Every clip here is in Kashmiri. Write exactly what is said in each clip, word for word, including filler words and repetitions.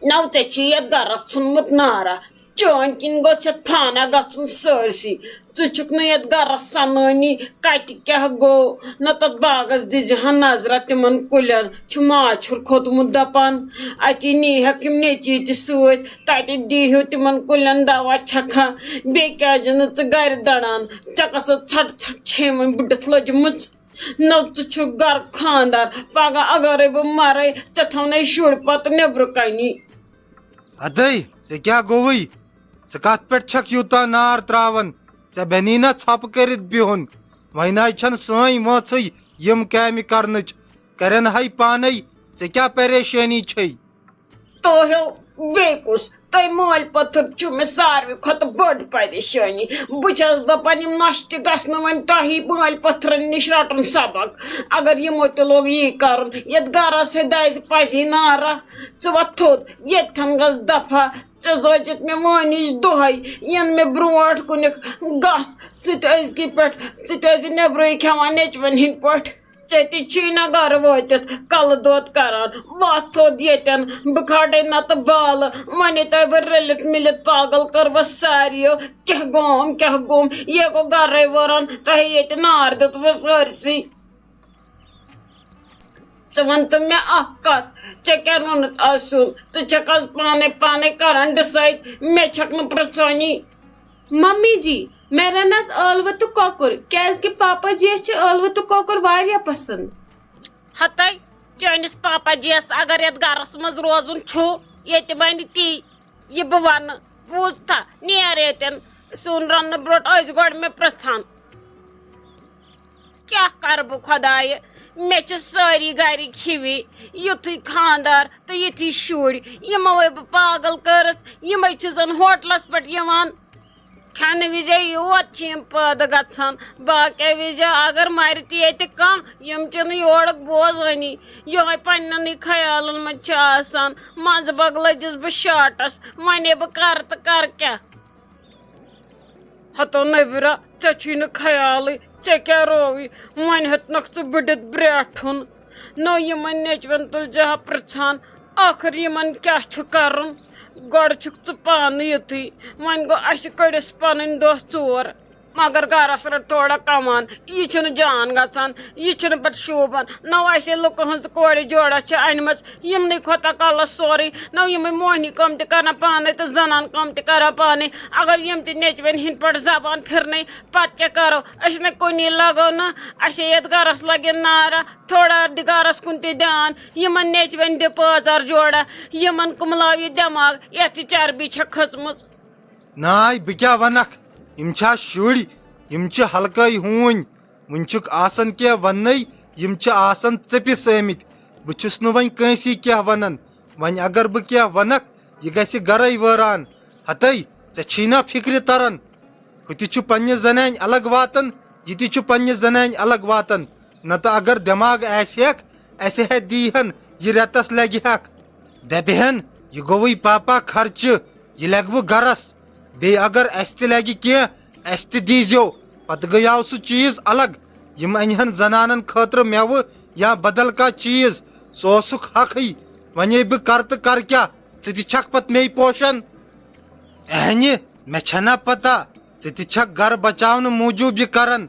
نو ژےٚ چھُے یتھ گرس ژھُنمُت نارا۔ چٲنۍ کِنۍ گوٚژھ یتھ فانا گژھُن سٲرسٕے۔ ژٕ چھُکھ نہٕ یتھ گرس سنٲنی، کتہِ کیٛاہ گوٚو؟ نہ تتھ باغس دِزِ ہا نظرا، تِمن کُلٮ۪ن چھُ ماچھُر کھوٚتمُت۔ دپان، اتی نیٖہکھ یِم نیٚچی تہِ سۭتۍ، تتہِ دیٖہِو تِمن کُلٮ۪ن دوا چھکھا۔ بیٚیہِ کیٛازِ نہٕ ژٕ گرِ دڑان؟ ژےٚ کۄس ژھٹھ ژھٹھ چھے وۄنۍ بٕڈِتھ لٔجمٕژ؟ نہ ژٕ چھُکھ گرٕ خاندار، پگاہ اگرے بہٕ مرے، ژےٚ تھاونَے شُرۍ پتہٕ نیبرٕ کنی۔ ہتے، ژےٚ کیٛاہ گوٚوُے؟ ژٕ کتھ پٮ۪ٹھ چھکھ یوٗتاہ نار تراوان؟ ژےٚ بنی نا ژھۄپہٕ کٔرِتھ بِہُن؟ وۄنۍ ناے چھنہٕ سٲنۍ وٲنٛژٕے یِم کامہِ کرنٕچ۔ کرن ہے پانے، ژےٚ کیٛاہ پریشٲنی چھے؟ توہیو بیٚیہِ کُس؟ تۄہہِ مٲلۍ پٔتھٕر چھُ مےٚ ساروی کھۄتہٕ بٔڑ پریشٲنی۔ بہٕ چھَس دَپان، یِم نۄشہِ تہِ گژھنہٕ وۄنۍ تۄہی مٲلۍ پٔتھرَن نِش رَٹُن سبق۔ اگر یِمو تہِ لوگ یی کَرُن، یَتھ گَرَس ہے دَزِ پَزی نارا۔ ژٕ وۄتھ تھوٚد، ییٚتھٮ۪ن گژھ دفعہ۔ ژےٚ زٲجِتھ مےٚ وٲنِج دۄہَے، یِن مےٚ برونٛٹھ کُنیُک گژھ۔ ژٕ تہِ أزکی پٮ۪ٹھ، ژٕ تہِ ٲسۍ زِ نیٚبرٕے کھٮ۪وان نیٚچوٮ۪ن ہِنٛدۍ پٲٹھۍ۔ ژےٚ تہِ چھی نہ گرٕ وٲتِتھ کلہٕ دود کران۔ وۄتھ تھوٚد ییٚتٮ۪ن، بہٕ کھاٹے نتہٕ بالہٕ۔ وۄنۍ تۄہہِ بہٕ رٔلِتھ مِلِتھ پاگل کٔروٕ ساریو۔ کیٛاہ گوم، کیٛاہ گوم، یہِ گوٚو گرے وٲران، تۄہہِ ییٚتہِ نار دیُتوٕ سٲرسٕے۔ ژٕ وَن تہٕ مےٚ اکھ کتھ، ژےٚ کیٛاہ روٚنُتھ آز سیُن؟ ژٕ چھکھ آز پانے پانے کران decide، مےٚ چھکھ نہٕ پرژھٲنی۔ ممی جی، مےٚ رَنہِ آز ٲلوٕ تہٕ کۄکُر، کیازِ کہِ پاپا جیَس چھِ ٲلوٕ تہٕ کۄکُر واریاہ پسند۔ ہتے، چٲنِس پاپا جیَس اگر یَتھ گرس منٛز روزُن چھُ، ییٚتہِ بنہِ تی، یہِ بہٕ وَنہٕ، بوٗزتھا؟ نیر ییٚتٮ۪ن، سیُن رَننہٕ برونٛٹھ ٲسۍ گۄڈٕ مےٚ پرژھان۔ کیٛاہ کَرٕ بہٕ خۄدایہِ؟ مےٚ چھِ سٲری گَرِکۍ ہِوی، یُتھُے خانٛدار تہٕ یِتھی شُرۍ۔ یِمو ہے بہٕ پاگل کٔرٕس، یِمے چھِ زَن ہوٹلَس پٮ۪ٹھ یِوان۔ کھٮ۪نہٕ وِزے یوت چھِ یِم پٲدٕ گژھان، باقیو وِزیو اگر مَرِ تہِ ییٚتہِ کانٛہہ، یِم چھِنہٕ یورُک بوزٲنی۔ یِہوٚے پنٛنٮ۪نٕے خیالَن منٛز چھِ آسان۔ منٛزٕ باگ لٔجِس بہٕ شاٹَس، وۄنۍ ہے بہٕ کَرٕ تہٕ کَرٕ کیٛاہ؟ ہتو نبیرہ، ژےٚ چھُے نہٕ خیالٕے، ژےٚ کیٛاہ رووُے؟ وۄنۍ ہیوٚتنکھ ژٕ بٕڈِتھ برٛیٹھُن۔ نو یِمن نیٚچوٮ۪ن تُلۍ زِ ہا پرٛژھان، ٲخٕر یِمن کیٛاہ چھُ کرُن؟ گۄڈٕ چھُکھ ژٕ پانہٕ یُتھُے، وۄنۍ گوٚو اَسہِ کٔڑِس پنٕنۍ دۄہ ژور۔ مگر گرس رٔٹ تھوڑا کمان، یہِ چھُنہٕ جان گژھان، یہِ چھُنہٕ پتہٕ شوٗبان۔ نہ ویسے لُکہٕ ہٕنٛز کورِ جوڑا چھِ انِمٕژ، یِمنٕے کھۄتہٕ کالس سورُے، نہ یِمے موہنی کٲم تہِ کران پانے تہٕ زنان کٲم تہِ کران پانے۔ اگر یِم تہِ نیٚچوٮ۪ن ہٕنٛدۍ پٲٹھۍ زبان پھرنے، پتہٕ کیٛاہ کرو؟ أسۍ نہٕ کُنی لگو نہٕ، اَسے یتھ گرس لگہِ نارا، تھوڑا دِ گرس کُن تہِ دیان، یِمن نیٚچوٮ۪ن دِ پٲزار جوڑا، یِمن کُملاو یہِ دٮ۪ماغ، یتھ یہِ چربی چھےٚ کھٔژمٕژ۔ ناے، بہٕ کیٛاہ ونکھ؟ یِم چھا شُرۍ؟ یِم چھِ ہلکٲے ہوٗنۍ۔ وُنہِ چھُکھ آسان کینٛہہ وننَے، یِم چھِ آسان ژٔپِس آمٕتۍ۔ بہٕ چھُس نہٕ وۄنۍ کٲنٛسی کینٛہہ ونان۔ وۄنۍ اگر بہٕ کینٛہہ ونکھ، یہِ گژھِ گرے وٲران۔ ہتے، ژےٚ چھی نا فکرِ تران؟ ہُہ تہِ چھُ پننہِ زنانہِ الگ واتان، یہِ تہِ چھُ پننہِ زنانہِ الگ واتان۔ نتہٕ اگر دٮ۪ماغ آسہِ ہیکھ، اسہِ ہیتھ دی ہن یہِ رٮ۪تس لگہِ ہاکھ۔ دپہِ ہن، یہِ گوٚوُے پاپا خرچہٕ، یہِ لگہِ وٕ گرس۔ بیٚیہِ اگر اسہِ تہِ لگہِ کینٛہہ، اسہِ تہِ دیٖزیو۔ پتہٕ گٔیاو سُہ چیٖز الگ۔ یِم انہِ ہن زنانن خٲطرٕ مٮ۪وٕ یا بدل کانٛہہ چیٖز، سُہ اوسُکھ حقٕے۔ وۄنۍ ہے بہٕ کرٕ تہٕ کرٕ کیٛاہ؟ ژٕ تہِ چھکھ پتہٕ مے پوشان۔ اہنہِ، مےٚ چھنا پتہ، ژٕ تہِ چھکھ گرٕ بچاونہٕ موٗجوٗب یہِ کران۔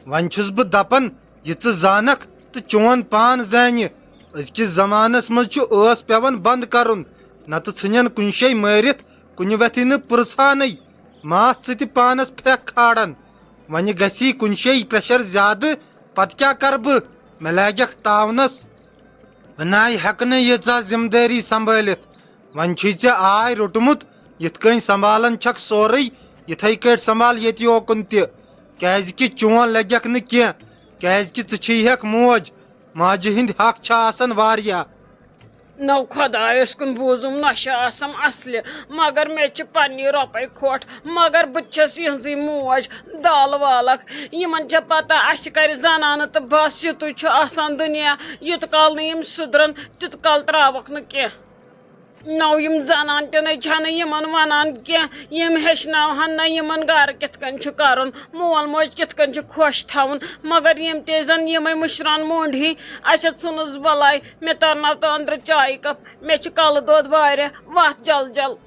وۄنۍ چھُس بہٕ دپان، یہِ ژٕ زانکھ تہٕ چون پان زانہِ۔ أزکِس زمانس منٛز چھُ ٲس پٮ۪وان بنٛد کرُن، نتہٕ ژھٕنن کُنہِ شے مٲرِتھ، کُنہِ وتھِ نہٕ پرژھانٕے۔ ماس ژٕ تہِ پانس پھرٛکھ کھالان۔ وۄنہِ گژھی کُنہِ شے pressure زیادٕ، پتہٕ کیٛاہ کرٕ بہٕ؟ مےٚ لاگکھ تاونس۔ بہٕ ناے ہٮ۪کہٕ نہٕ ییٖژاہ ذمہٕ دٲری سنبھٲلِتھ۔ وۄنۍ چھُے ژےٚ آے روٚٹمُت، یِتھ کٔنۍ سنبھالان چھکھ سورُے، یِتھے کٲٹھۍ سنبھال ییٚتہِ یوکُن تہِ، کیازِ کہِ چون لگٮ۪کھ نہٕ کینٛہہ، کیازِ کہِ ژٕ چھے ہٮ۪کھ موج، ماجہِ ہٕنٛدۍ حق چھِ آسان واریاہ۔ نو خۄدایس کُن بوٗزُم نۄشہِ آسم اصلہِ، مگر مےٚ چھِ پننی رۄپے کھوٚٹ، مگر بہٕ تہِ چھس یِہنٛزٕے موج، دالہٕ والکھ۔ یِمن چھےٚ پتہ اسہِ کرِ زنانہٕ تہٕ بس یُتُے چھُ آسان دُنیا، یُت کال نہٕ یِم سُدرن، تیُت کال تراوکھ نہٕ کینٛہہ۔ نو یِم زنان تہِ نَے چھَنہٕ یِمن وَنان کینٛہہ، یِم ہیٚچھناوہَن نہ یِمن گَرٕ کِتھ کٔنۍ چھُ کَرُن، مول موج کِتھ کٔنۍ چھُ خۄش تھاوُن، مگر یِم تہِ زَن یِمَے مُشران مونٛڈ ہی، اَسہِ ژھُنُس بَلاے، مےٚ تَرناو تہٕ أنٛدرٕ چایہِ کَپ، مےٚ چھُ کَلہٕ دود واریاہ، وَتھ جل جل۔